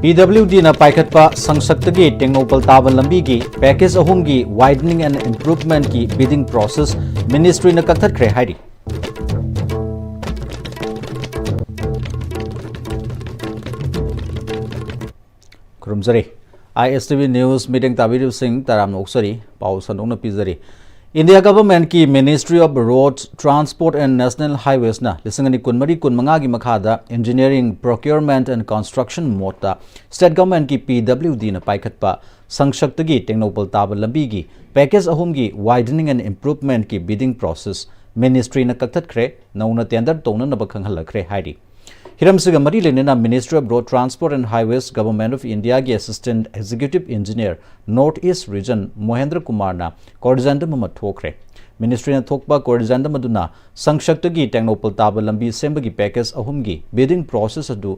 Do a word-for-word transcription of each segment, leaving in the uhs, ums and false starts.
ꯄꯤ W ꯗꯤꯅ ꯄꯥꯏꯈꯠꯄ ꯁꯪꯁꯛꯇꯒꯤ ꯇꯦꯡꯅꯧꯄꯜ ꯇꯥꯕ ꯂꯝꯕꯤꯒꯤ package ꯑꯍꯨꯝꯒꯤ widening and improvementꯀꯤ bidding process ministryꯅ ꯀꯛꯊꯠꯈ꯭ꯔꯦ ꯍꯥꯏꯔꯤ꯫ ꯈꯨꯔꯨꯝꯖꯔꯤ꯫ ꯑꯥꯏ ꯑꯦꯁ ꯇꯤ ꯚꯤ News meeting ꯇꯥꯕꯤꯔꯤꯕꯁꯤꯡ ꯇꯔꯥꯝꯅ ꯑꯣꯛꯆꯔꯤ꯫ ꯄꯥꯎ ꯁꯟꯗꯣꯛꯅ ꯄꯤꯖꯔꯤ꯫ India Governmentꯀꯤ Ministry of Roads, Transport and National Highwaysꯅ ꯂꯤꯁꯤꯡ ꯑꯅꯤ ꯀꯨꯟꯃꯔꯤ ꯀꯨꯟꯃꯉꯥꯒꯤ ꯃꯈꯥꯗ Engineering, Procurement and Construction modeꯇ State Governmentꯀꯤ ꯄꯤ ꯗꯕ꯭ꯂꯤꯎ ꯗꯤꯅ ꯄꯥꯏꯈꯠꯄ ꯁꯪꯁꯛꯇꯒꯤ ꯇꯦꯡꯅꯧꯄꯜ ꯇꯥꯕ ꯂꯝꯕꯤꯒꯤ package ꯑꯍꯨꯝꯒꯤ widening and improvementꯀꯤ bidding process ministryꯅ ꯀꯛꯊꯠꯈ꯭ꯔꯦ꯫ ꯅꯧꯅ tender ꯇꯧꯅꯅꯕ ꯈꯪꯍꯜꯂꯛꯈ꯭ꯔꯦ ꯍꯥꯏꯔꯤ꯫ ꯍꯤꯔꯝꯁꯤꯒ ꯃꯔꯤ ꯂꯩꯅꯅ Ministry of Road Transport and Highways, Government of Indiaꯒꯤ Assistant Executive Engineer North East Region ꯃꯣꯍꯦꯟꯗ꯭ꯔ ꯀꯨꯃꯥꯔꯅ corrigendum ꯑꯃ ꯊꯣꯛꯈ꯭ꯔꯦ꯫ Ministryꯅ ꯊꯣꯛꯄ corrigendum ꯑꯗꯨꯅ ꯁꯪꯁꯛꯇꯒꯤ ꯇꯦꯡꯅꯧꯄꯜ ꯇꯥꯕ ꯂꯝꯕꯤ ꯁꯦꯝꯕꯒꯤ package ꯑꯍꯨꯝꯒꯤ bidding process ꯑꯗꯨ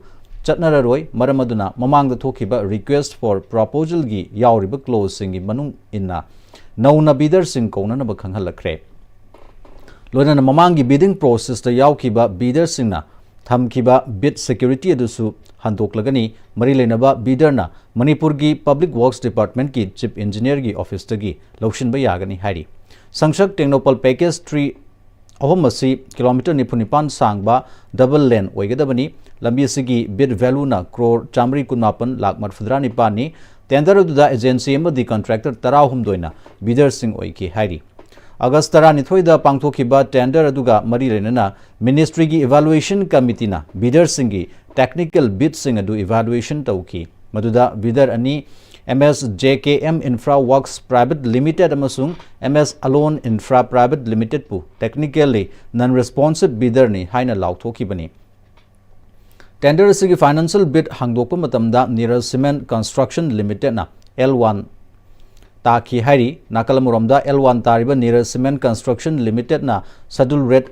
ꯆꯠꯅꯔꯔꯣꯏ꯫ ꯃꯔꯝ ꯑꯗꯨꯅ ꯃꯃꯥꯡꯗ ꯊꯣꯛꯈꯤꯕ request for proposalꯒꯤ ꯌꯥꯎꯔꯤꯕ clauseꯁꯤꯡꯒꯤ ꯃꯅꯨꯡ ꯏꯟꯅ ꯅꯧꯅ bidderꯁꯤꯡ ꯀꯧꯅꯅꯕ ꯈꯪꯍꯜꯂꯛꯈ꯭ꯔꯦ꯫ ꯂꯣꯏꯅꯅ ꯃꯃꯥꯡꯒꯤ bidding processꯇ ꯌꯥꯎꯈꯤꯕ bidderꯁꯤꯡꯅ ꯊꯝꯈꯤꯕ bid security ꯑꯗꯨꯁꯨ ꯍꯟꯗꯣꯛꯂꯒꯅꯤ꯫ ꯃꯔꯤ ꯂꯩꯅꯕ bidderꯅ ꯃꯅꯤꯄꯨꯔꯒꯤ Public Works Departmentꯀꯤ Chief Engineerꯒꯤ officeꯇꯒꯤ ꯂꯧꯁꯤꯟꯕ ꯌꯥꯒꯅꯤ ꯍꯥꯏꯔꯤ꯫ ꯁꯪꯁꯛ ꯇꯦꯡꯅꯧꯄꯜ package three ꯑꯍꯨꯝ ꯑꯁꯤ kilometre ꯅꯤꯐꯨ ꯅꯤꯄꯥꯟ ꯁꯥꯡꯕ double lane ꯑꯣꯏꯒꯗꯕꯅꯤ꯫ ꯂꯝꯕꯤ ꯑꯁꯤꯒꯤ bid valueꯅ crore ꯆꯥꯃꯔꯤ ꯀꯨꯟꯃꯥꯄꯟ ꯂꯥꯈ ꯃꯔꯤꯐꯨꯇꯔꯥ ꯅꯤꯄꯥꯟꯅꯤ꯫ Tender ꯑꯗꯨꯗ agency ꯑꯃꯗꯤ contractor ꯇꯔꯥꯍꯨꯝꯗꯣꯏꯅ bidderꯁꯤꯡ ꯑꯣꯏꯈꯤ ꯍꯥꯏꯔꯤ꯫ August ꯇꯔꯥꯅꯤꯊꯣꯏꯗ ꯄꯥꯡꯊꯣꯛꯈꯤꯕ tender ꯑꯗꯨꯒ ꯃꯔꯤ ꯂꯩꯅꯅ ministryꯒꯤ evaluation committeeꯅ bidderꯁꯤꯡꯒꯤ technical bidꯁꯤꯡ ꯑꯗꯨ evaluation ꯇꯧꯈꯤ꯫ ꯃꯗꯨꯗ bidder ꯑꯅꯤ, M S J K M Infra Works Private Limited ꯑꯃꯁꯨꯡ M S Alon Infra Private Limitedꯄꯨ technically non-responsive bidderꯅꯤ ꯍꯥꯏꯅ ꯂꯥꯎꯊꯣꯛꯈꯤꯕꯅꯤ꯫ Tender ꯑꯁꯤꯒꯤ financial bid ꯍꯥꯡꯗꯣꯛꯄ ꯃꯇꯝꯗ Neeraj Cement Construction Limitedꯅ L one ꯇꯥꯈꯤ ꯍꯥꯏꯔꯤ꯫ ꯅꯥꯀꯜ ꯑꯃꯔꯣꯝꯗ L one ꯇꯥꯔꯤꯕ Neeraj Cement Construction Limitedꯅ schedule rate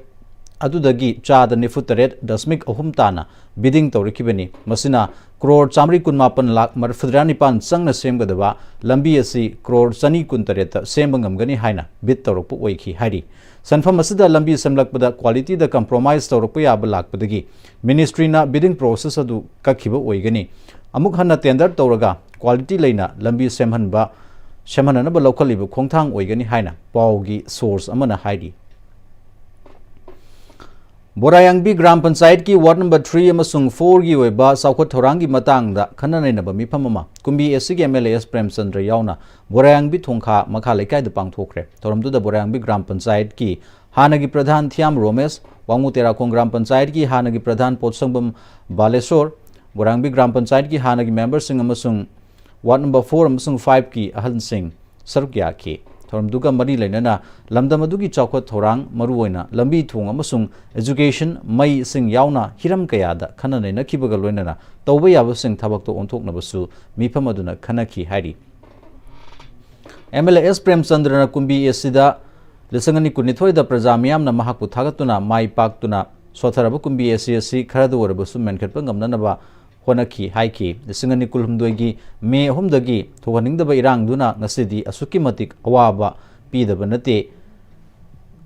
ꯑꯗꯨꯗꯒꯤ ꯆꯥꯗ ꯅꯤꯐꯨ ꯇꯔꯦꯠ ꯗꯁꯃꯤꯛ ꯑꯍꯨꯝ ꯇꯥꯅ bidding ꯇꯧꯔꯛꯈꯤꯕꯅꯤ꯫ ꯃꯁꯤꯅ crore ꯆꯥꯃꯔꯤ ꯀꯨꯟꯃꯥꯄꯟ ꯂꯥꯈ ꯃꯔꯤꯐꯨꯇꯔꯥ ꯅꯤꯄꯥꯟ ꯆꯪꯅ ꯁꯦꯝꯒꯗꯕ ꯂꯝꯕꯤ ꯑꯁꯤ crore ꯆꯅꯤ ꯀꯨꯟꯇꯔꯦꯠꯇ ꯁꯦꯝꯕ ꯉꯝꯒꯅꯤ ꯍꯥꯏꯅ bid ꯇꯧꯔꯛꯄ ꯑꯣꯏꯈꯤ ꯍꯥꯏꯔꯤ꯫ ꯁꯦꯟꯐꯝ ꯑꯁꯤꯗ ꯂꯝꯕꯤ ꯁꯦꯝꯂꯛꯄꯗ qualityꯗ compromise ꯇꯧꯔꯛꯄ ꯌꯥꯕ ꯂꯥꯛꯄꯗꯒꯤ ministryꯅ bidding process ꯑꯗꯨ ꯀꯛꯈꯤꯕ ꯑꯣꯏꯒꯅꯤ꯫ ꯑꯃꯨꯛ ꯍꯟꯅ tender ꯇꯧꯔꯒ quality ꯂꯩꯅ ꯂꯝꯕꯤ ꯁꯦꯝꯍꯟꯕ, ꯁꯦꯝꯍꯟꯅꯅꯕ ꯂꯧꯈꯠꯂꯤꯕ ꯈꯣꯡꯊꯥꯡ ꯑꯣꯏꯒꯅꯤ ꯍꯥꯏꯅ ꯄꯥꯎꯒꯤ source ꯑꯃꯅ ꯍꯥꯏꯔꯤ꯫ ꯕꯣꯔꯥꯌꯥꯡꯕꯤ ꯒ꯭ꯔꯥꯝ ꯄꯟꯆꯥꯌꯠꯀꯤ ward number three ꯑꯃꯁꯨꯡ fourꯒꯤ ꯑꯣꯏꯕ ꯆꯥꯎꯈꯠ ꯊꯧꯔꯥꯡꯒꯤ ꯃꯇꯥꯡꯗ ꯈꯟꯅ ꯅꯩꯅꯕ ꯃꯤꯐꯝ ꯑꯃ ꯀꯨꯝꯕꯤ ACꯒꯤ MLA ꯑꯦꯁ ꯄ꯭ꯔꯦꯝꯆꯟꯗ꯭ꯔ ꯌꯥꯎꯅ ꯕꯣꯔꯥꯌꯥꯡꯕꯤ ꯊꯣꯡꯈꯥ ꯃꯈꯥ ꯂꯩꯀꯥꯏꯗ ꯄꯥꯡꯊꯣꯛꯈ꯭ꯔꯦ꯫ ꯊꯧꯔꯝꯗꯨꯗ ꯕꯣꯔꯥꯌꯥꯡꯕꯤ ꯒ꯭ꯔꯥꯝ ꯄꯟꯆꯥꯌꯠꯀꯤ ꯍꯥꯟꯅꯒꯤ ꯄ꯭ꯔꯙꯥꯟ ꯊꯤꯌꯥꯝ ꯔꯣꯃꯦꯁ, ꯋꯥꯡꯉꯨ ꯇꯦꯔꯥꯈꯣꯡ ꯒ꯭ꯔꯥꯝ ꯄꯟꯆꯥꯌꯠꯀꯤ ꯍꯥꯟꯅꯒꯤ ꯄ꯭ꯔꯙꯥꯟ ꯄꯣꯠꯁꯪꯕꯝ ꯕꯥꯂꯦꯁꯣꯔ, ꯕꯣꯔꯥꯡꯕꯤ ꯒ꯭ꯔꯥꯝ ꯄꯟꯆꯥꯌꯠꯀꯤ ꯍꯥꯟꯅꯒꯤ memberꯁꯤꯡ ꯑꯃꯁꯨꯡ ward number four ꯑꯃꯁꯨꯡ fiveꯀꯤ ꯑꯍꯜꯁꯤꯡ ꯁꯔꯨꯛ ꯌꯥꯈꯤ꯫ ꯊꯧꯔꯝꯗꯨꯒ ꯃꯔꯤ ꯂꯩꯅꯅ ꯂꯝꯗꯝ ꯑꯗꯨꯒꯤ ꯆꯥꯎꯈꯠ ꯊꯧꯔꯥꯡ, ꯃꯔꯨꯑꯣꯏꯅ ꯂꯝꯕꯤ ꯊꯣꯡ ꯑꯃꯁꯨꯡ education, ꯃꯩ ꯏꯁꯤꯡ ꯌꯥꯎꯅ ꯍꯤꯔꯝ ꯀꯌꯥꯗ ꯈꯟꯅ ꯅꯩꯅꯈꯤꯕꯒ ꯂꯣꯏꯅꯅ ꯇꯧꯕ ꯌꯥꯕꯁꯤꯡ ꯊꯕꯛꯇ ꯑꯣꯟꯊꯣꯛꯅꯕꯁꯨ ꯃꯤꯐꯝ ꯑꯗꯨꯅ ꯈꯟꯅꯈꯤ ꯍꯥꯏꯔꯤ꯫ MLA ꯑꯦꯁ ꯄ꯭ꯔꯦꯝꯆꯟꯗ꯭ꯔꯅ ꯀꯨꯝꯕꯤ ACꯗ ꯂꯤꯁꯤꯡ ꯑꯅꯤ ꯀꯨꯟꯅꯤꯊꯣꯏꯗ ꯄ꯭ꯔꯖꯥ ꯃꯤꯌꯥꯝꯅ ꯃꯍꯥꯛꯄꯨ ꯊꯥꯒꯠꯇꯨꯅ ꯃꯥꯏ ꯄꯥꯛꯇꯨꯅ ꯁꯣꯠꯊꯔꯕ ꯀꯨꯝꯕꯤ AC ꯑꯁꯤ ꯈꯔꯗ ꯑꯣꯏꯔꯕꯁꯨ ꯃꯦꯟꯈꯠꯄ ꯉꯝꯅꯅꯕ ꯍꯣꯠꯅꯈꯤ ꯍꯥꯏꯈꯤ꯫ ꯂꯤꯁꯤꯡ ꯑꯅꯤ ꯀꯨꯟꯍꯨꯝꯗꯣꯏꯒꯤ ꯃꯦ ꯑꯍꯨꯝꯗꯒꯤ ꯊꯣꯛꯍꯟꯅꯤꯡꯗꯕ ꯏꯔꯥꯡꯗꯨꯅ ꯉꯁꯤꯗꯤ ꯑꯁꯨꯛꯀꯤ ꯃꯇꯤꯛ ꯑꯋꯥꯕ ꯄꯤꯗꯕ ꯅꯠꯇꯦ꯫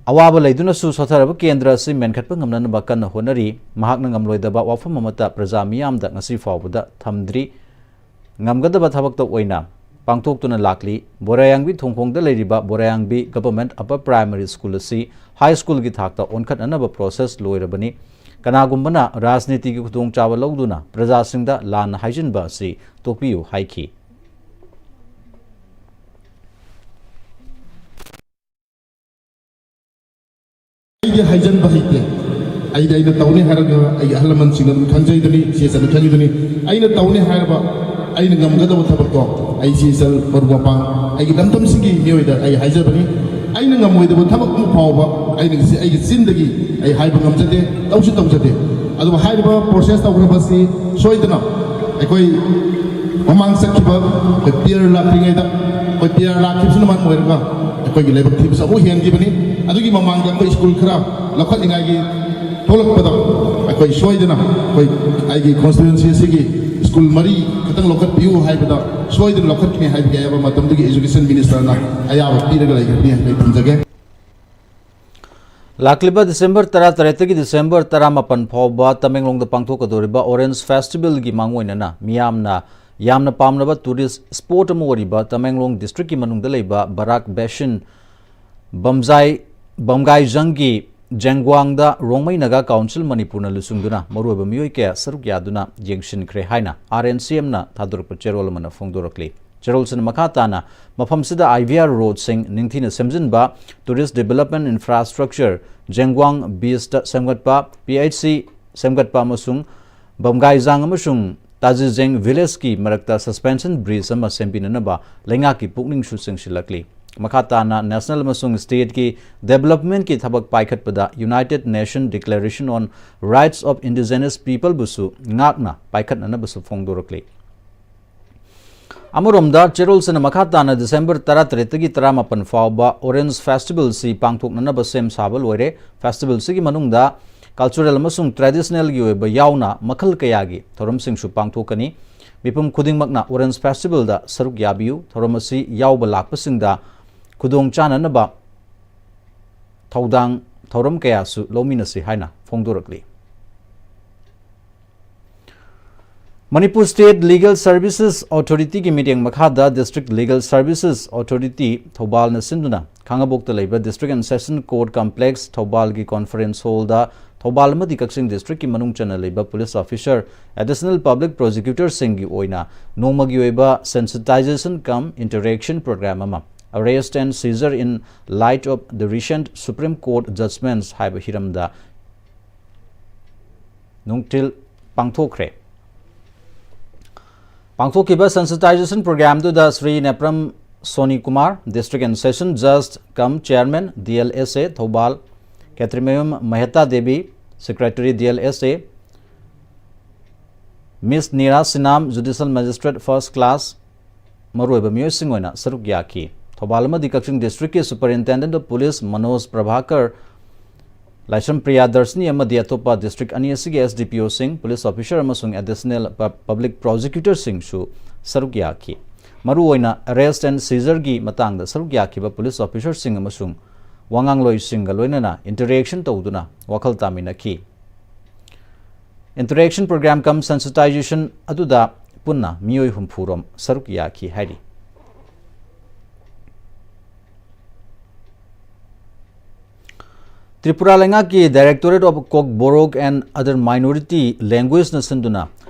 ꯑꯋꯥꯕ ꯂꯩꯗꯨꯅꯁꯨ ꯁꯣꯠꯊꯔꯕ ꯀꯦꯟꯗ꯭ꯔ ꯑꯁꯤ ꯃꯦꯟꯈꯠꯄ ꯉꯝꯅꯅꯕ ꯀꯟꯅ ꯍꯣꯠꯅꯔꯤ꯫ ꯃꯍꯥꯛꯅ ꯉꯝꯂꯣꯏꯗꯕ ꯋꯥꯐꯝ ꯑꯃꯠꯇ ꯄ꯭ꯔꯖꯥ ꯃꯤꯌꯥꯝꯗ ꯉꯁꯤ ꯐꯥꯎꯕꯗ ꯊꯝꯗ꯭ꯔꯤ꯫ ꯉꯝꯒꯗꯕ ꯊꯕꯛꯇ ꯑꯣꯏꯅ ꯄꯥꯡꯊꯣꯛꯇꯨꯅ ꯂꯥꯛꯂꯤ꯫ ꯕꯣꯔꯥꯌꯥꯡꯕꯤ ꯊꯣꯡꯈꯣꯡꯗ ꯂꯩꯔꯤꯕ ꯕꯣꯔꯥꯌꯥꯡꯕꯤ Government Upper Primary School ꯑꯁꯤ high schoolꯒꯤ ꯊꯥꯛꯇ ꯑꯣꯟꯈꯠꯅꯅꯕ process ꯂꯣꯏꯔꯕꯅꯤ꯫ ꯀꯅꯥꯒꯨꯝꯕꯅ ꯔꯥꯖꯅꯤꯇꯤꯒꯤ ꯈꯨꯗꯣꯡꯆꯥꯕ ꯂꯧꯗꯨꯅ ꯄ꯭ꯔꯖꯥꯁꯤꯡꯗ ꯂꯥꯟꯅ ꯍꯥꯏꯖꯤꯟꯕ ꯑꯁꯤ ꯇꯣꯛꯄꯤꯌꯨ ꯍꯥꯏꯈꯤ꯫ ꯑꯩꯗꯤ ꯍꯥꯏꯖꯟꯕ ꯍꯩꯇꯦ꯫ ꯑꯩꯗꯤ ꯑꯩꯅ ꯇꯧꯅꯤ ꯍꯥꯏꯔꯒ ꯑꯩꯒꯤ ꯑꯍꯜ ꯂꯃꯟꯁꯤꯡꯅ ꯑꯗꯨꯝ ꯈꯪꯖꯩꯗꯨꯅꯤ, ꯏꯆꯦ ꯏꯆꯟꯅ ꯈꯪꯉꯤꯗꯨꯅꯤ꯫ ꯑꯩꯅ ꯇꯧꯅꯤ ꯍꯥꯏꯔꯕ, ꯑꯩꯅ ꯉꯝꯒꯗꯕ ꯊꯕꯛꯇꯣ ꯑꯩ ꯏꯆꯦ ꯏꯆꯜ ꯃꯔꯨꯞ ꯃꯄꯥꯡ, ꯑꯩꯒꯤ ꯂꯝꯗꯝꯁꯤꯒꯤ ꯃꯤꯑꯣꯏꯗ ꯑꯩ ꯍꯥꯏꯖꯕꯅꯤ꯫ ꯑꯩꯅ ꯉꯝꯃꯣꯏꯗꯕ ꯊꯕꯛ ꯑꯃ ꯐꯥꯎꯕ ꯑꯩꯅ ꯉꯁꯤ ꯑꯩꯒꯤ ꯆꯤꯟꯗꯒꯤ ꯑꯩ ꯍꯥꯏꯕ ꯉꯝꯖꯗꯦ, ꯇꯧꯁꯨ ꯇꯧꯖꯗꯦ꯫ ꯑꯗꯨꯕꯨ ꯍꯥꯏꯔꯤꯕ process ꯇꯧꯈ꯭ꯔꯕꯁꯤ ꯁꯣꯏꯗꯅ ꯑꯩꯈꯣꯏ ꯃꯃꯥꯡ ꯆꯠꯈꯤꯕ ꯑꯩꯈꯣꯏ ꯄꯤꯌꯔ ꯂꯥꯛꯇ꯭ꯔꯤꯉꯩꯗ, ꯑꯩꯈꯣꯏ ꯄꯤꯌꯔ ꯂꯥꯛꯈꯤꯕꯁꯤꯅ ꯃꯔꯝ ꯑꯣꯏꯔꯒ ꯑꯩꯈꯣꯏꯒꯤ ꯂꯥꯏꯕꯛ ꯊꯤꯕꯁꯨ ꯑꯃꯨꯛ ꯍꯦꯟꯈꯤꯕꯅꯤ꯫ ꯑꯗꯨꯒꯤ ꯃꯃꯥꯡꯗ ꯑꯩꯈꯣꯏ ꯁ꯭ꯀꯨꯜ ꯈꯔ ꯂꯧꯈꯠꯅꯤꯡꯉꯥꯏꯒꯤ ꯊꯣꯛꯂꯛꯄꯗ ꯑꯩꯈꯣꯏ ꯁꯣꯏꯗꯅ ꯑꯩꯈꯣꯏ ꯑꯩꯒꯤ constituency ꯑꯁꯤꯒꯤ ꯁ꯭ꯀꯨꯜ ꯃꯔꯤ ꯈꯛꯇꯪ ꯂꯧꯈꯠꯄꯤꯌꯨ ꯍꯥꯏꯕꯗ ꯁꯣꯏꯗꯅ ꯂꯧꯈꯠꯀꯅꯤ ꯍꯥꯏꯕꯒꯤ ꯑꯌꯥꯕ ꯃꯇꯝꯗꯨꯒꯤ education ministerꯅ ꯑꯌꯥꯕ ꯄꯤꯔꯒ ꯂꯩꯈ꯭ꯔꯕꯅꯤ ꯍꯥꯏꯅ ꯑꯩ ꯊꯝꯖꯒꯦ꯫ ꯂꯥꯛꯂꯤꯕ ꯗꯤꯁꯦꯝꯕꯔ ꯇꯔꯥꯇꯔꯦꯠꯇꯒꯤ ꯗꯤꯁꯦꯝꯕꯔ ꯇꯔꯥꯃꯥꯄꯟ ꯐꯥꯎꯕ ꯇꯃꯦꯡꯂꯣꯡꯗ ꯄꯥꯡꯊꯣꯛꯀꯗꯧꯔꯤꯕ Orange Festivalꯒꯤ ꯃꯥꯡꯑꯣꯏꯅꯅ ꯃꯤꯌꯥꯝꯅ ꯌꯥꯝꯅ ꯄꯥꯝꯅꯕ tourist spot ꯑꯃ ꯑꯣꯏꯔꯤꯕ ꯇꯃꯦꯡꯂꯣꯡ districtꯀꯤ ꯃꯅꯨꯡꯗ ꯂꯩꯕ ꯕꯔꯥꯛ ꯕꯦꯁꯤꯟ ꯕꯝꯖꯥꯏ, ꯕꯝꯒꯥꯏꯖꯪꯒꯤ ꯖꯦꯡꯒ꯭ꯋꯥꯡꯗ ꯔꯣꯡꯃꯩ ꯅꯥꯒꯥ ꯀꯥꯎꯟꯁꯤꯜ ꯃꯅꯤꯄꯨꯔꯅ ꯂꯨꯆꯤꯡꯗꯨꯅ ꯃꯔꯨꯑꯣꯏꯕ ꯃꯤꯑꯣꯏ ꯀꯌꯥ ꯁꯔꯨꯛ ꯌꯥꯗꯨꯅ ꯌꯦꯡꯁꯤꯟꯈ꯭ꯔꯦ ꯍꯥꯏꯅ RNCMꯅ ꯊꯥꯗꯣꯔꯛꯄ ꯆꯦꯔꯣꯜ ꯑꯃꯅ ꯐꯣꯡꯗꯣꯔꯛꯂꯤ꯫ ꯆꯦꯔꯣꯜꯁꯤꯅ ꯃꯈꯥ ꯇꯥꯅ ꯃꯐꯝꯁꯤꯗ IVR roadꯁꯤꯡ ꯅꯤꯡꯊꯤꯅ ꯁꯦꯝꯖꯤꯟꯕ, tourist development infrastructure, ꯖꯦꯡꯒ꯭ꯋꯥꯡ beachꯇ ꯁꯦꯝꯒꯠꯄ, PHC ꯁꯦꯝꯒꯠꯄ ꯑꯃꯁꯨꯡ ꯕꯝꯒꯥꯏꯖꯥꯡ ꯑꯃꯁꯨꯡ ꯇꯥꯖꯤꯖꯦꯡ villageꯀꯤ ꯃꯔꯛꯇ suspension bridge ꯑꯃ ꯁꯦꯝꯕꯤꯅꯅꯕ ꯂꯩꯉꯥꯛꯀꯤ ꯄꯨꯛꯅꯤꯡꯁꯨ ꯆꯤꯡꯁꯤꯜꯂꯛꯂꯤ꯫ ꯃꯈꯥ ꯇꯥꯅ national ꯑꯃꯁꯨꯡ stateꯀꯤ developmentꯀꯤ ꯊꯕꯛ ꯄꯥꯏꯈꯠꯄꯗ United Nation Declaration on Rights of Indigenous Peopleꯕꯨꯁꯨ ꯉꯥꯛꯅ ꯄꯥꯏꯈꯠꯅꯅꯕꯁꯨ ꯐꯣꯡꯗꯣꯔꯛꯂꯤ꯫ ꯑꯃꯔꯣꯝꯗ ꯆꯦꯔꯣꯜꯁꯤꯅ ꯃꯈꯥ ꯇꯥꯅ ꯗꯤꯁꯦꯝꯕꯔ ꯇꯔꯥꯇꯔꯦꯠꯇꯒꯤ ꯇꯔꯥꯃꯥꯄꯟ ꯐꯥꯎꯕ Orange Festivalꯁꯤ ꯄꯥꯡꯊꯣꯛꯅꯅꯕ ꯁꯦꯝ ꯁꯥꯕ ꯂꯣꯏꯔꯦ꯫ Festivalꯁꯤꯒꯤ ꯃꯅꯨꯡꯗ cultural ꯑꯃꯁꯨꯡ traditionalꯒꯤ ꯑꯣꯏꯕ ꯌꯥꯎꯅ ꯃꯈꯜ ꯀꯌꯥꯒꯤ ꯊꯧꯔꯝꯁꯤꯡꯁꯨ ꯄꯥꯡꯊꯣꯛꯀꯅꯤ꯫ ꯃꯤꯄꯨꯝ ꯈꯨꯗꯤꯡꯃꯛꯅ Orange Festivalꯗ ꯁꯔꯨꯛ ꯌꯥꯕꯤꯌꯨ꯫ ꯊꯧꯔꯝ ꯑꯁꯤ ꯌꯥꯎꯕ ꯂꯥꯛꯄꯁꯤꯡꯗ ꯈꯨꯗꯣꯡ ꯆꯥꯅꯅꯕ ꯊꯧꯗꯥꯡ ꯊꯧꯔꯝ ꯀꯌꯥꯁꯨ ꯂꯧꯃꯤꯟꯅꯁꯤ ꯍꯥꯏꯅ ꯐꯣꯡꯗꯣꯔꯛꯂꯤ꯫ ꯃꯅꯤꯄꯨꯔ State Legal Services Authorityꯒꯤ ꯃꯤꯠꯌꯦꯡ ꯃꯈꯥꯗ District Legal Services Authority ꯊꯧꯕꯥꯜꯅ ꯁꯤꯟꯗꯨꯅ ꯈꯥꯉꯕꯣꯛꯇ ꯂꯩꯕ District and Session Court Complex ꯊꯧꯕꯥꯜꯒꯤ conference hallꯗ Thoubal ꯑꯃꯗꯤ ꯀꯛꯆꯤꯡ districtꯀꯤ ꯃꯅꯨꯡ ꯆꯟꯅ ꯂꯩꯕ police officer, additional public prosecutorꯁꯤꯡꯒꯤ ꯑꯣꯏꯅ ꯅꯣꯡꯃꯒꯤ ꯑꯣꯏꯕ sensitization cum interaction program ꯑꯃ, Arrest and Seizure in Light of the Recent Supreme Court Judgments ꯍꯥꯏꯕ ꯍꯤꯔꯝꯗ ꯅꯨꯡꯊꯤꯜ ꯄꯥꯡꯊꯣꯛꯈ꯭ꯔꯦ꯫ ꯄꯥꯡꯊꯣꯛꯈꯤꯕ sensitization programꯗꯨꯗ Shri Nepram Soni Kumar, District and Session Judge cum Chairman, DLSA ꯊꯧꯕꯥꯜ, Khetrimayum Maheta Devi, Secretary, DLSA, Miss Nira Sinam, Judicial Magistrate First Class, ꯃꯔꯨꯑꯣꯏꯕ ꯃꯤꯑꯣꯏꯁꯤꯡ ꯑꯣꯏꯅ ꯁꯔꯨꯛ ꯌꯥꯈꯤ꯫ ꯊꯧꯕꯥꯜ ꯑꯃꯗꯤ ꯀꯛꯆꯤꯡ districtꯀꯤ Superintendent of Police Manoj Prabhakar, ꯂꯥꯏꯁ꯭ꯔꯝ ꯄ꯭ꯔꯤꯌꯥꯗꯔꯁꯤꯅꯤ ꯑꯃꯗꯤ ꯑꯇꯣꯞꯄ district ꯑꯅꯤ ꯑꯁꯤꯒꯤ SDPOꯁꯤꯡ, police officer ꯑꯃꯁꯨꯡ additional pu-, public prosecutorꯁꯤꯡꯁꯨ ꯁꯔꯨꯛ ꯌꯥꯈꯤ꯫ ꯃꯔꯨꯑꯣꯏꯅ arrest and seizureꯒꯤ ꯃꯇꯥꯡꯗ ꯁꯔꯨꯛ ꯌꯥꯈꯤꯕ police officerꯁꯤꯡ ꯑꯃꯁꯨꯡ ꯋꯥꯉꯥꯡꯂꯣꯏꯁꯤꯡꯒ ꯂꯣꯏꯅꯅ interaction ꯇꯧꯗꯨꯅ ꯋꯥꯈꯜ ꯇꯥꯃꯤꯟꯅꯈꯤ꯫ Interaction program cum sensitization ꯑꯗꯨꯗ ꯄꯨꯟꯅ ꯃꯤꯑꯣꯏ ꯍꯨꯝꯐꯨ ꯔꯣꯝ ꯁꯔꯨꯛ ꯌꯥꯈꯤ ꯍꯥꯏꯔꯤ꯫ ꯇ꯭ꯔꯤꯄꯨꯔꯥ ꯂꯩꯉꯥꯛꯀꯤ Directorate of Kokborok and Other Minority Languageꯅ ꯁꯤꯟꯗꯨꯅ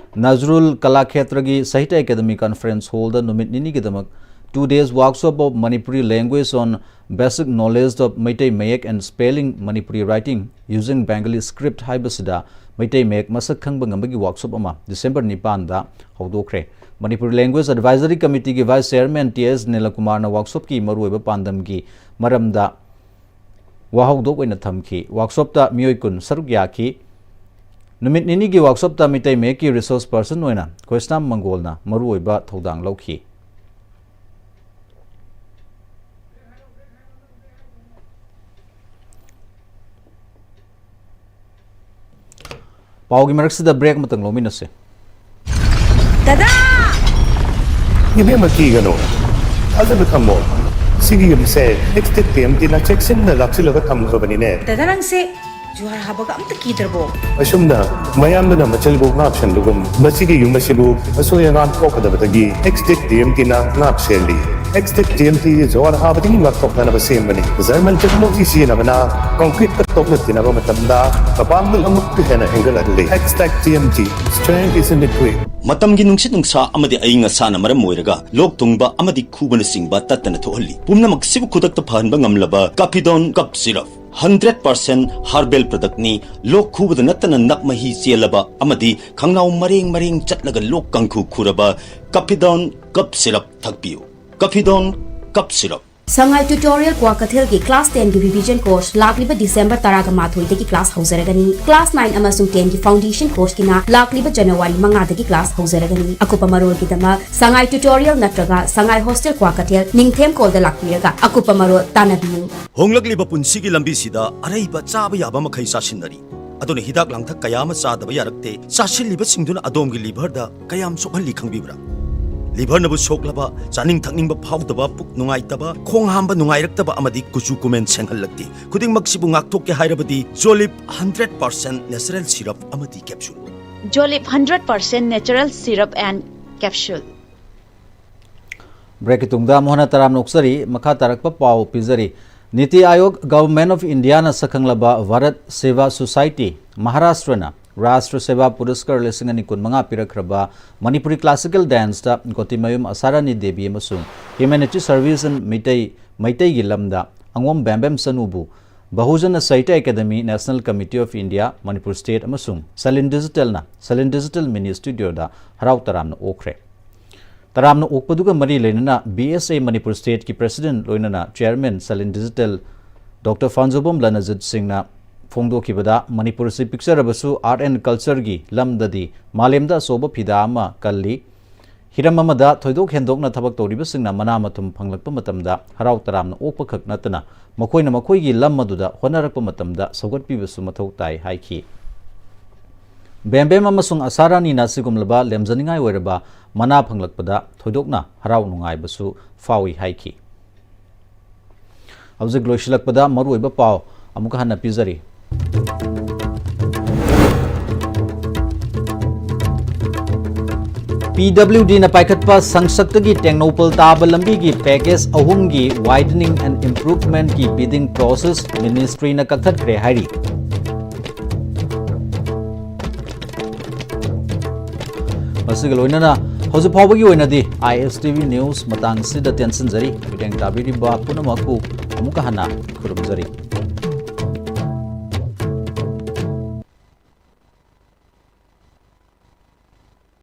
ꯅꯖꯔꯨꯜ ꯀꯂꯥꯈꯦꯇ꯭ꯔꯒꯤ ꯁꯥꯍꯤꯇ꯭ꯌ ꯑꯦꯀꯥꯗꯃꯤ conference hallꯗ ꯅꯨꯃꯤꯠ ꯅꯤꯅꯤꯒꯤꯗꯃꯛ two days workshop of Manipuri language on basic knowledge of Meitei Mayek and spelling Manipuri writing using Bengali script ꯍꯥꯏꯕꯁꯤꯗ ꯃꯩꯇꯩ ꯃꯌꯦꯛ ꯃꯁꯛ ꯈꯪꯕ ꯉꯝꯕꯒꯤ workshop ꯑꯃ December ꯅꯤꯄꯥꯟꯗ ꯍꯧꯗꯣꯛꯈ꯭ꯔꯦ꯫ Manipuri Language Advisory Committeeꯒꯤ Vice Chairman T S ꯅꯤꯂꯀꯨꯃꯥꯔꯅ workshopꯀꯤ ꯃꯔꯨꯑꯣꯏꯕ ꯄꯥꯟꯗꯝꯒꯤ ꯃꯔꯝꯗ ꯋꯥꯍꯧꯗꯣꯛ ꯑꯣꯏꯅ ꯊꯝꯈꯤ꯫ Workshopꯇ ꯃꯤꯑꯣꯏ ꯀꯨꯟ ꯁꯔꯨꯛ ꯌꯥꯈꯤ꯫ ꯅꯨꯃꯤꯠ ꯅꯤꯅꯤꯒꯤ workshopꯇ ꯃꯤꯇꯩ ꯃꯌꯦꯛꯀꯤ resource person ꯑꯣꯏꯅ ꯀ꯭ꯔꯤꯁꯅꯥꯝ ꯃꯪꯒꯣꯜꯅ ꯃꯔꯨꯑꯣꯏꯕ ꯊꯧꯗꯥꯡ ꯂꯧꯈꯤ꯫ ꯄꯥꯎꯒꯤ ꯃꯔꯛꯁꯤꯗ break ꯑꯃꯇꯪ ꯂꯧꯃꯤꯟꯅꯁꯤ꯫ ꯗꯗꯥ! ꯏꯕꯦꯝꯃ, ꯀꯤꯒꯅꯨ꯫ ꯊꯥꯖꯕ ꯊꯝꯃꯣ꯫ ꯁꯤꯒꯤ ꯌꯨꯝꯁꯦ ꯑꯦꯛꯁ ꯇꯦꯛ ꯇꯤ ꯑꯦꯝ ꯇꯤꯅ ꯆꯦꯛꯁꯤꯟꯅ ꯂꯥꯛꯁꯤꯜꯂꯒ ꯊꯝꯈ꯭ꯔꯕꯅꯤꯅꯦ꯫ ꯗꯗꯥ, ꯅꯪꯁꯦ ꯖꯨꯍꯥꯔ ꯍꯥꯕꯒ ꯑꯝꯇ ꯀꯤꯗ꯭ꯔꯕꯣ? ꯑꯁꯨꯝꯅ ꯃꯌꯥꯝꯗꯨꯅ ꯃꯆꯜꯕꯨ ꯉꯥꯛ ꯁꯦꯟꯕꯒꯨꯝ, ꯃꯁꯤꯒꯤ ꯌꯨꯝ ꯑꯁꯤꯕꯨ ꯑꯁꯣꯏ ꯑꯉꯥꯝ ꯊꯣꯛꯀꯗꯕꯗꯒꯤ ꯑꯦꯛꯁ ꯇꯦꯛ ꯇꯤ ꯑꯦꯝ ꯇꯤꯅ ꯉꯥꯛ ꯁꯦꯜꯂꯤ꯫ X tech T M T ꯖꯨꯍꯥꯔ ꯍꯥꯕꯗꯒꯤ ꯉꯥꯛꯊꯣꯛꯅꯅꯕ ꯁꯦꯝꯕꯅꯤ꯫ ꯖꯔꯃꯟ ꯇꯦꯛꯅꯣꯂꯣꯖꯤ ꯁꯤꯖꯤꯟꯅꯕꯅ ꯀꯣꯡꯀ꯭ꯔꯤꯠꯇ ꯇꯣꯛꯅ ꯇꯤꯟꯅꯕ ꯃꯇꯝꯗ ꯃꯄꯥꯡꯒꯜ ꯑꯃꯨꯛꯀ ꯍꯦꯟꯅ ꯍꯦꯟꯒꯠꯍꯜꯂꯤ꯫ X tech T M T, strength is in the grit. ꯃꯇꯝꯒꯤ ꯅꯨꯡꯁꯤꯠ ꯅꯨꯡꯁꯥ ꯑꯃꯗꯤ ꯑꯏꯪ ꯑꯁꯥꯅ ꯃꯔꯝ ꯑꯣꯏꯔꯒ ꯂꯣꯛ ꯊꯨꯡꯕ ꯑꯃꯗꯤ ꯈꯨꯕꯅꯆꯤꯡꯕ ꯇꯠꯇꯅ ꯊꯣꯛꯍꯜꯂꯤ꯫ ꯄꯨꯝꯅꯃꯛꯁꯤꯕꯨ ꯈꯨꯗꯛꯇ ꯐꯍꯟꯕ ꯉꯝꯂꯕ ꯀꯥꯐꯤꯗꯣꯟ ꯀꯞ syrup. Hundred percent herbal product ꯅꯤ꯫ ꯂꯣꯛ ꯈꯨꯕꯗ ꯅꯠꯇꯅ ꯅꯞ ꯃꯍꯤ ꯆꯦꯜꯂꯕ ꯑꯃꯗꯤ ꯈꯪꯅꯥꯎ ꯃꯔꯦꯡ ꯃꯔꯦꯡ ꯆꯠꯂꯒ ꯂꯣꯛ ꯀꯥꯡꯈꯨ ꯈꯨꯔꯕ ꯀꯥꯐꯤꯗꯣꯟ ꯀꯞ ꯁꯤꯔꯞ ꯊꯛꯄꯤꯌꯨ꯫ ꯀꯥꯐꯤꯗꯣꯟ ꯀꯞ ꯁꯤꯔꯞ꯫ ꯁꯉꯥꯏ Tutorial ꯀ꯭ꯋꯥꯀꯩꯊꯦꯜꯒꯤ class ten ꯒꯤ revision course ꯂꯥꯛꯂꯤꯕ December ꯇꯔꯥꯃꯥꯊꯣꯏꯗꯒꯤ class ꯍꯧꯖꯔꯒꯅꯤ꯫ Class nine ꯑꯃꯁꯨꯡ ten ꯒꯤ foundation course ꯀꯤꯅ ꯂꯥꯛꯂꯤꯕ January ꯃꯉꯥꯗꯒꯤ class ꯍꯧꯖꯔꯒꯅꯤ꯫ ꯑꯀꯨꯞꯄ ꯃꯔꯣꯜꯒꯤꯗꯃꯛ ꯁꯉꯥꯏ Tutorial ꯅꯠꯇ꯭ꯔꯒ ꯁꯉꯥꯏ Hostel ꯀ꯭ꯋꯥꯀꯩꯊꯦꯜ ꯅꯤꯡꯊꯦꯝ ꯀꯣꯜꯗ ꯂꯥꯛꯄꯤꯔꯒ ꯑꯀꯨꯞꯄ ꯃꯔꯣꯜ ꯇꯥꯟꯅꯕꯤꯌꯨ꯫ ꯍꯣꯡꯂꯛꯂꯤꯕ ꯄꯨꯟꯁꯤꯒꯤ ꯂꯝꯕꯤꯁꯤꯗ ꯑꯔꯩꯕ ꯆꯥꯕ ꯌꯥꯕ ꯃꯈꯩ ꯆꯥꯁꯤꯟꯅꯔꯤ꯫ ꯑꯗꯨꯅ ꯍꯤꯗꯥꯛ ꯂꯥꯡꯊꯛ ꯀꯌꯥ ꯑꯃ ꯆꯥꯗꯕ ꯌꯥꯔꯛꯇꯦ꯫ ꯆꯥꯁꯤꯜꯂꯤꯕꯁꯤꯡꯗꯨꯅ ꯑꯗꯣꯝꯒꯤ liver ꯗ ꯀꯌꯥꯝ ꯁꯣꯛꯍꯜꯂꯤ ꯈꯪꯕꯤꯕ꯭ꯔꯥ? ꯂꯤꯚꯔꯅꯕꯨ ꯁꯣꯛꯂꯕ, ꯆꯥꯅꯤꯡ ꯊꯛꯅꯤꯡꯕ ꯐꯥꯎꯗꯕ, ꯄꯨꯛ ꯅꯨꯡꯉꯥꯏꯇꯕ, ꯈꯣꯡ ꯍꯥꯝꯕ ꯅꯨꯡꯉꯥꯏꯔꯛꯇꯕ ꯑꯃꯗꯤ ꯀꯨꯆꯨ ꯀꯨꯃꯦꯟ ꯁꯦꯡꯍꯜꯂꯛꯇꯦ꯫ ꯈꯨꯗꯤꯡꯃꯛꯁꯤꯕꯨ ꯉꯥꯛꯊꯣꯛꯀꯦ ꯍꯥꯏꯔꯕꯗꯤ ꯖꯣꯂꯤꯞ ꯍꯟꯗ꯭ꯔꯦꯠ ꯄꯥꯔꯁꯦꯟ ꯅꯦꯆꯔꯦꯜ ꯁꯤꯔꯞ ꯑꯃꯗꯤ capsule. Jolip hundred percent natural syrup and capsule. ꯕ꯭ꯔꯦꯛꯀꯤ ꯇꯨꯡꯗ ꯑꯃꯨꯛ ꯍꯟꯅ ꯇꯔꯥꯝꯅ ꯑꯣꯛꯆꯔꯤ꯫ ꯃꯈꯥ ꯇꯥꯔꯛꯄ ꯄꯥꯎ ꯄꯤꯖꯔꯤ꯫ ꯅꯤꯇꯤ ꯑꯥꯌꯣꯒ, Government of Indiaꯅ ꯁꯛꯈꯪꯂꯕ Bharat seva society ꯃꯍꯥꯔꯥꯁꯇ꯭ꯔꯅ Rashtra seva ꯄꯨꯔꯁꯀꯔ ꯂꯤꯁꯤꯡ ꯑꯅꯤ ꯀꯨꯟꯃꯉꯥ ꯄꯤꯔꯛꯈ꯭ꯔꯕ ꯃꯅꯤꯄꯨꯔꯤ classical danceꯇ ꯀꯣꯇꯤꯃꯌꯨꯝ ꯑꯁꯥꯔꯥꯅꯤ ꯗꯦꯕꯤ ꯑꯃꯁꯨꯡ Humanity Service in ꯃꯩꯇꯩ, ꯃꯩꯇꯩꯒꯤ ꯂꯝꯗ ꯑꯉꯣꯝ ꯕꯦꯝꯕꯦꯝ ꯆꯅꯨꯕꯨ Bahujan Sahitya Academy, National Committee of India, Manipur State ꯑꯃꯁꯨꯡ ꯁꯂꯤꯟ ꯗꯤꯖꯤꯇꯦꯜꯅ ꯁꯂꯤꯟ ꯗꯤꯖꯤꯇꯦꯜ ꯃꯤꯅꯤ ꯁ꯭ꯇꯨꯗꯤꯑꯣꯗ ꯍꯔꯥꯎ ꯇꯔꯥꯝꯅ ꯑꯣꯛꯈ꯭ꯔꯦ꯫ ꯇꯔꯥꯝꯅ ꯑꯣꯛꯄꯗꯨꯒ ꯃꯔꯤ ꯂꯩꯅꯅ ꯕꯤ ꯑꯦꯁ ꯑꯦ ꯃꯅꯤꯄꯨꯔ Stateꯀꯤ President ꯂꯣꯏꯅꯅ Chairman ꯁꯂꯤꯟ ꯗꯤꯖꯤꯇꯦꯜ ꯗꯣꯛꯇꯔ ꯐꯥꯟꯖꯣꯕꯝ ꯂꯅꯖꯤꯠ ꯁꯤꯡꯅ ꯐꯣꯡꯗꯣꯛꯈꯤꯕꯗ, ꯃꯅꯤꯄꯨꯔ ꯑꯁꯤ ꯄꯤꯛꯆꯔꯕꯁꯨ art and cultureꯒꯤ ꯂꯝꯗꯗꯤ ꯃꯥꯂꯦꯝꯗ ꯑꯆꯧꯕ ꯐꯤꯗꯥ ꯑꯃ ꯀꯜꯂꯤ꯫ ꯍꯤꯔꯝ ꯑꯃꯗ ꯊꯣꯏꯗꯣꯛ ꯍꯦꯟꯗꯣꯛꯅ ꯊꯕꯛ ꯇꯧꯔꯤꯕꯁꯤꯡꯅ ꯃꯅꯥ ꯃꯊꯨꯝ ꯐꯪꯂꯛꯄ ꯃꯇꯝꯗ ꯍꯔꯥꯎ ꯇꯔꯥꯝꯅ ꯑꯣꯛꯄ ꯈꯛ ꯅꯠꯇꯅ ꯃꯈꯣꯏꯅ ꯃꯈꯣꯏꯒꯤ ꯂꯝ ꯑꯗꯨꯗ ꯍꯣꯠꯅꯔꯛꯄ ꯃꯇꯝꯗ ꯁꯧꯒꯠꯄꯤꯕꯁꯨ ꯃꯊꯧ ꯇꯥꯏ ꯍꯥꯏꯈꯤ꯫ ꯕꯦꯝꯕꯦꯝ ꯑꯃꯁꯨꯡ ꯑꯁꯥꯔꯥꯅꯤꯅ ꯑꯁꯤꯒꯨꯝꯂꯕ ꯂꯦꯝꯖꯅꯤꯡꯉꯥꯏ ꯑꯣꯏꯔꯕ ꯃꯅꯥ ꯐꯪꯂꯛꯄꯗ ꯊꯣꯏꯗꯣꯛꯅ ꯍꯔꯥꯎ ꯅꯨꯡꯉꯥꯏꯕꯁꯨ ꯐꯥꯎꯏ ꯍꯥꯏꯈꯤ꯫ ꯍꯧꯖꯤꯛ ꯂꯣꯏꯁꯤꯜꯂꯛꯄꯗ ꯃꯔꯨꯑꯣꯏꯕ ꯄꯥꯎ ꯑꯃꯨꯛ ꯍꯟꯅ ꯄꯤꯖꯔꯤ꯫ ꯄꯤ ꯗꯕ꯭ꯂꯤꯎ ꯗꯤꯅ ꯄꯥꯏꯈꯠꯄ ꯁꯪꯁꯛꯇꯒꯤ ꯇꯦꯡꯅꯧꯄꯜ ꯇꯥꯕ ꯂꯝꯕꯤꯒꯤ package ꯑꯍꯨꯝꯒꯤ widening and improvementꯀꯤ bidding process ministryꯅ ꯀꯛꯊꯠꯈ꯭ꯔꯦ ꯍꯥꯏꯔꯤ꯫ ꯃꯁꯤꯒ ꯂꯣꯏꯅꯅ ꯍꯧꯖꯤꯛ ꯐꯥꯎꯕꯒꯤ ꯑꯣꯏꯅꯗꯤ I S T V news ꯃꯇꯥꯡꯁꯤꯗ ꯇꯦꯟꯁꯤꯟꯖꯔꯤ꯫ ꯃꯤꯠꯌꯦꯡ ꯇꯥꯕꯤꯔꯤꯕ ꯄꯨꯝꯅꯃꯛꯄꯨ ꯑꯃꯨꯛꯀ ꯍꯟꯅ ꯈꯨꯔꯨꯝꯖꯔꯤ꯫